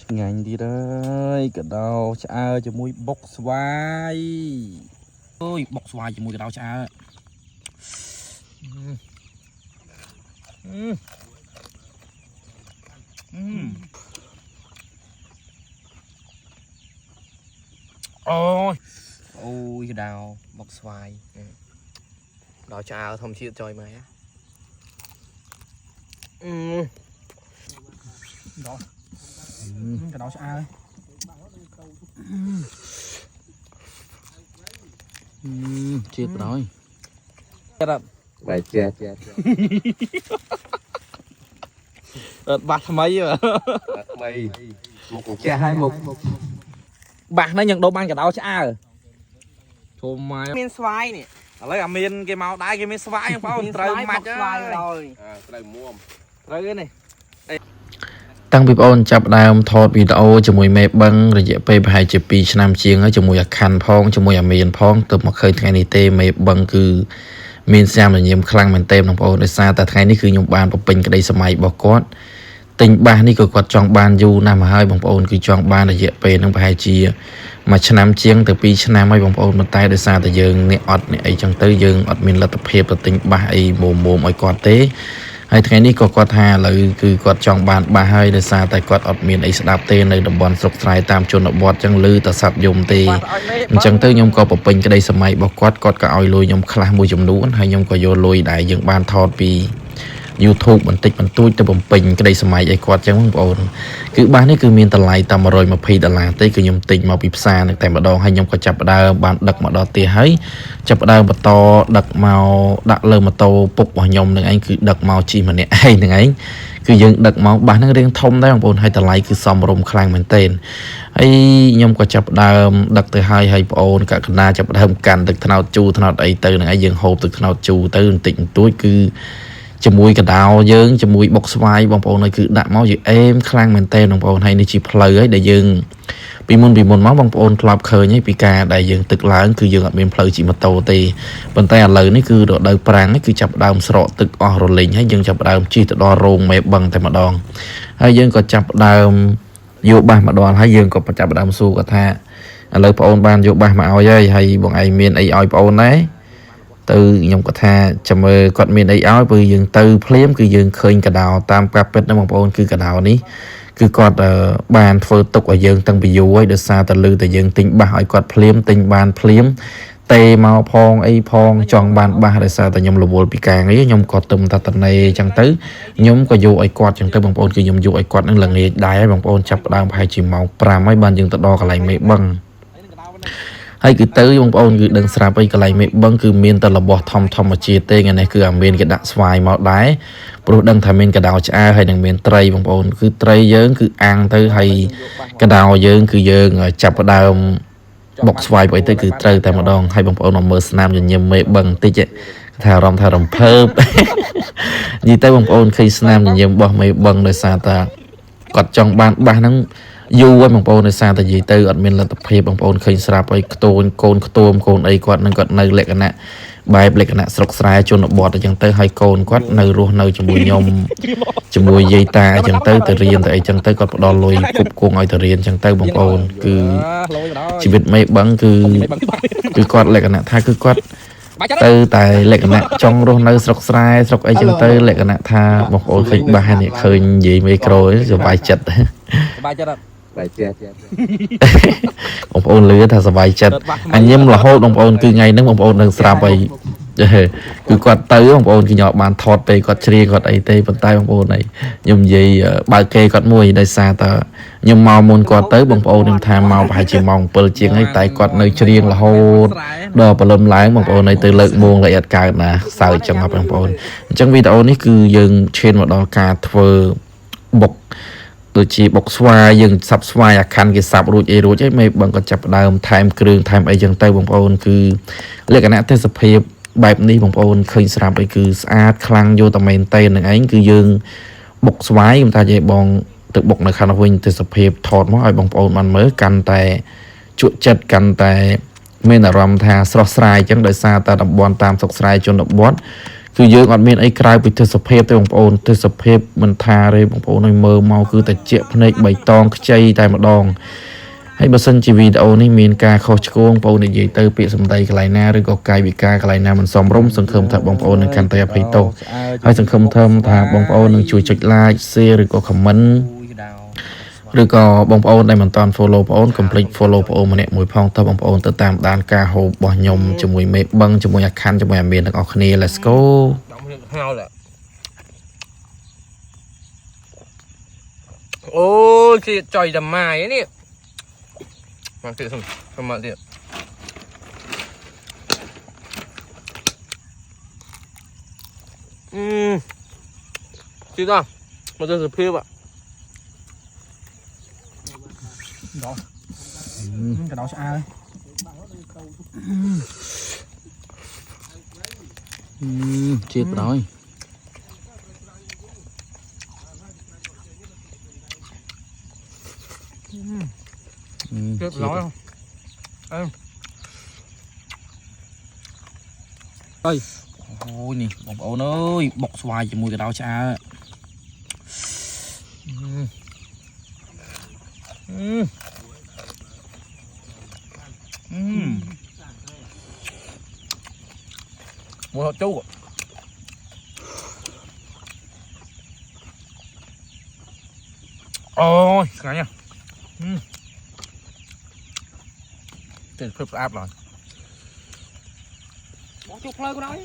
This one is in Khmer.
ឆ្ងាញ់ទៀតហើយកដោឆ្អើជាមួយបុកស្វាយអើយបុកស្វាយជាមួយកដោឆ្អើអឺអឺអូយ អូយកដោបុកស្វាយដល់ឆ្អើធម្មជាតិចុយមកហ៎អឺ កដោឆ្អើជាតិបណ្ដោយ បាយចេះ អត់បាសថ្មីហ៎ ថ្មីមុខចេះហើយមុខ បាសហ្នឹងយើងដូរបានកដោឆ្អើធំម៉ាយ មានស្វាយនេះ ឥឡូវអាមានគេមកដែរគេមានស្វាយបងប្អូនត្រូវម៉ាច់ ស្វាយដល់ ត្រូវមួម ត្រូវទេនេះ តាំងពីបងអូនចាប់ផ្ដើមថតវីដេអូជាមួយមេបឹងរយៈពេលប្រហែលជា2ឆ្នាំជាងហើយជាមួយអាខាន់ផងជាមួយអាមានផងទើបមកឃើញថ្ងៃនេះទេមេបឹងគឺមានស្នាមញញឹមខ្លាំងមែនទែនបងប្អូនដោយសារតែថ្ងៃនេះគឺខ្ញុំបានបំពេញក្តីសម័យរបស់គាត់ទិញបាសនេះក៏គាត់ចង់បានយូរណាស់មកហើយបងប្អូនគឺចង់បានរយៈពេលហ្នឹងប្រហែលជាមួយឆ្នាំជាងទៅ2ឆ្នាំហើយបងប្អូនប៉ុន្តែដោយសារតែយើងអ្នកអត់អ្នកអីចឹងទៅយើងអត់មានលទ្ធភាពទៅទិញបាសអីមុំៗឲ្យគាត់ទេ ហើយថ្ងៃនេះក៏គាត់ថាឥឡូវគឺគាត់ចង់បានបាសហើយដោយសារតែគាត់អត់មានអីស្ដាប់ទេនៅតំបន់ស្រុកស្រែតាមជនបទចឹងឮតែសត្វយំទេអញ្ចឹងទៅខ្ញុំក៏បំពេញក្តីសម័យរបស់គាត់គាត់ក៏ឲ្យលុយខ្ញុំខ្លះមួយចំនួនហើយខ្ញុំក៏យកលុយដែលយើងបានថតពី YouTube បន្តិចបន្តួចទៅបំពេញក្តីសម័យឲ្យគាត់ចឹងបងប្អូនគឺបាសនេះគឺមានតម្លៃតែ120ដុល្លារទេគឺខ្ញុំទិញមកពីផ្សារនឹងតែម្ដងហើយខ្ញុំក៏ចាប់ផ្ដើមបានដឹកមកដល់ផ្ទះហើយចាប់ផ្ដើមបន្តដឹកមកដាក់លើម៉ូតូពុករបស់ខ្ញុំនឹងឯងគឺដឹកមកជិះម្នាក់ឯងនឹងឯងគឺយើងដឹកមកបាសហ្នឹងរៀងធំដែរបងប្អូនហើយតម្លៃគឺសមរម្យខ្លាំងមែនទែនហើយខ្ញុំក៏ចាប់ផ្ដើមដឹកទៅហើយហើយបងអូនកកណាចាប់ផ្ដើមកាន់ទឹកត្នោតជូរត្នោតអីទៅនឹងឯងយើងហូបទឹកត្នោតជូរទៅបន្តិចបន្តួចគឺ ជាមួយកដោយើងជាមួយបុកស្វាយបងប្អូនហើយគឺដាក់មកយីអេមខ្លាំងមែនតើបងប្អូនហើយនេះជាផ្លូវហើយដែលយើងពីមុនពីមុនមកបងប្អូនធ្លាប់ឃើញហើយពីការដែលយើងទឹកឡើងគឺយើងអត់មានផ្លូវជិះម៉ូតូទេប៉ុន្តែឥឡូវនេះគឺរដូវប្រាំងនេះគឺចាប់ផ្ដើមស្រកទឹកអស់រលីងហើយយើងចាប់ផ្ដើមជិះទៅដល់រោងមេបឹងតែម្ដងហើយយើងក៏ចាប់ផ្ដើមយកបាសមកដល់ហើយយើងក៏ចាប់ផ្ដើមសួរគាត់ថាឥឡូវបងអូនបានយកបាសមកឲ្យហើយហើយបងឯងមានអីឲ្យបងអូនដែរ ទៅខ្ញុំគាត់ថាចាំមើលគាត់មានអីឲ្យព្រោះយើងទៅភ្លាមគឺយើងឃើញកដោតាមការពិតណាបងប្អូនគឺកដោនេះគឺគាត់បានធ្វើទុកឲ្យយើងតាំងពីយូរហើយដោយសារតែលឺតែយើងទិញបាសឲ្យគាត់ភ្លាមទិញបានភ្លាមទេមកផងអីផងចង់បានបាសដោយសារតែខ្ញុំរវល់ពីការងារខ្ញុំក៏ទឹមតតនេអញ្ចឹងទៅខ្ញុំក៏យកឲ្យគាត់អញ្ចឹងទៅបងប្អូនគឺខ្ញុំយកឲ្យគាត់នឹងល្ងាចដែរហើយបងប្អូនចាប់ផ្ដើមប្រហែលជាម៉ោង5ហើយបានយើងទៅដល់កន្លែងមេបឹង ហើយគឺទៅបងប្អូនគឺដឹងស្រាប់អីកន្លែងមេបឹងគឺមានតែរបស់ធម្មធម្មជាតិទេថ្ងៃនេះគឺអាមានគេដាក់ស្វាយមកដែរព្រោះដឹងថាមានកដោឆ្អើហើយនឹងមានត្រីបងប្អូនគឺត្រីយើងគឺអាំងទៅហើយកដោយើងគឺយើងចាប់ផ្ដើមបុកស្វាយไปទៅគឺត្រូវតែម្ដងហើយបងប្អូនមកមើលស្នាមញញឹមមេបឹងបន្តិចថាអារម្មណ៍ថារំភើប និយាយទៅបងប្អូនឃើញស្នាមញញឹមរបស់មេបឹងដោយសារតែគាត់ចង់បានបាសហ្នឹង យូរហើយបងប្អូនដោយសារតែនិយាយទៅអត់មានលទ្ធភាពបងប្អូនឃើញស្រាប់ហើយកូនកូនខ្ទួមកូនអីគាត់នឹងគាត់នៅលក្ខណៈបែបលក្ខណៈស្រុកស្រែជនបទអញ្ចឹងទៅហើយកូនគាត់នៅរស់នៅជាមួយខ្ញុំជាមួយយាយតាអញ្ចឹងទៅទៅរៀនទៅអីចឹងទៅគាត់ផ្ដល់លុយគប់គងឲ្យទៅរៀនអញ្ចឹងទៅបងប្អូនគឺជីវិតមេបឹងគឺគឺគាត់លក្ខណៈថាគឺគាត់ទៅតែលក្ខណៈចង់រស់នៅស្រុកស្រែស្រុកអីចឹងទៅលក្ខណៈថាបងប្អូនឃើញបាសនេះឃើញនិយាយមេក្រូសប្បាយចិត្ត សប្បាយចិត្តអត់ បាយចេះ បងប្អូនលឺថាសប្បាយចិត្តអញញឹមរហូតបងប្អូនគឺថ្ងៃហ្នឹងបងប្អូននឹងស្រាប់ហើយគឺគាត់ទៅបងប្អូនគឺខ្ញុំអត់បានថតពេលគាត់ជ្រៀងគាត់អីទេប៉ុន្តែបងប្អូនអីខ្ញុំនិយាយបើកគេគាត់មួយដោយសារតែខ្ញុំមកមុនគាត់ទៅបងប្អូនខ្ញុំថាមកប្រហែលជាម៉ោង7ជាងហើយតែគាត់នៅច្រៀងរហូតដល់ព្រលឹមឡើងបងប្អូនហើយទៅលើកមួងល្អិតកើតណាសើចចឹងបាទបងប្អូនអញ្ចឹងវីដេអូនេះគឺយើងឈានមកដល់ការធ្វើបុក ដូចជាបុកស្វាយយើងសាប់ស្វាយអាខាន់គេសាប់រួចអីរួចហើយមេបងក៏ចាប់ផ្ដើមថែមគ្រឿងថែមអីចឹងទៅបងប្អូនគឺលក្ខណៈទេសភាពបែបនេះបងប្អូនឃើញស្រាប់អីគឺស្អាតខ្លាំងយកតែមែនតេនឹងឯងគឺយើងបុកស្វាយខ្ញុំថាយាយបងទៅបុកនៅខាងនោះវិញទេសភាពថតមកឲ្យបងប្អូនបានមើលកាន់តែជក់ចិត្តកាន់តែមានអារម្មណ៍ថាស្រស់ស្រាយចឹងដោយសារតែតំបន់តាមស្រុកស្រែជនបទ គឺយើងអត់មានអីក្រៅពីទេសភាពទេបងប្អូនទេសភាពមិនថាទេបងប្អូនឲ្យមើលមកគឺតែជាភ្នែកបៃតងខ្ចីតែម្ដងហើយបើសិនជាវីដេអូនេះមានការខុសឆ្គងបងប្អូននិយាយទៅពាក្យសម្ដីកន្លែងណាឬក៏កាយវិការកន្លែងណាមិនសមរម្យសង្ឃឹមថាបងប្អូននឹងកាន់តែអភ័យទោសហើយសង្ឃឹមថាបងប្អូននឹងជួយចុច like share ឬក៏ comment អូយកដោ ឬក៏បងប្អូនដែលមិនទាន់ follow បងប្អូនកុំភ្លេច follow បងប្អូនម្នាក់មួយផងតើបងប្អូនទៅតាមដានការហូបរបស់ខ្ញុំជាមួយមេបឹងជាមួយអាខាន់ជាមួយអាមានទាំងអស់គ្នា Let's go. ដាក់មកហៅឡាអូជាចុយតែម៉ាយនេះមកទៀតសុំសុំមកទៀតអឺទៀតដល់មកទៅសភាពอ่ะ កដោឆ្អើជាតិបណ្ដោយ ទៀតឡើយ អូយនេះបងប្អូនអើយបុកស្វាយជាមួយកដោឆ្អើ អឺអឺមកជូអូយស្ងាញ់ហ៎ទៀតភឹបស្អាតឡើយ បងជួផ្លូវក៏ដោយ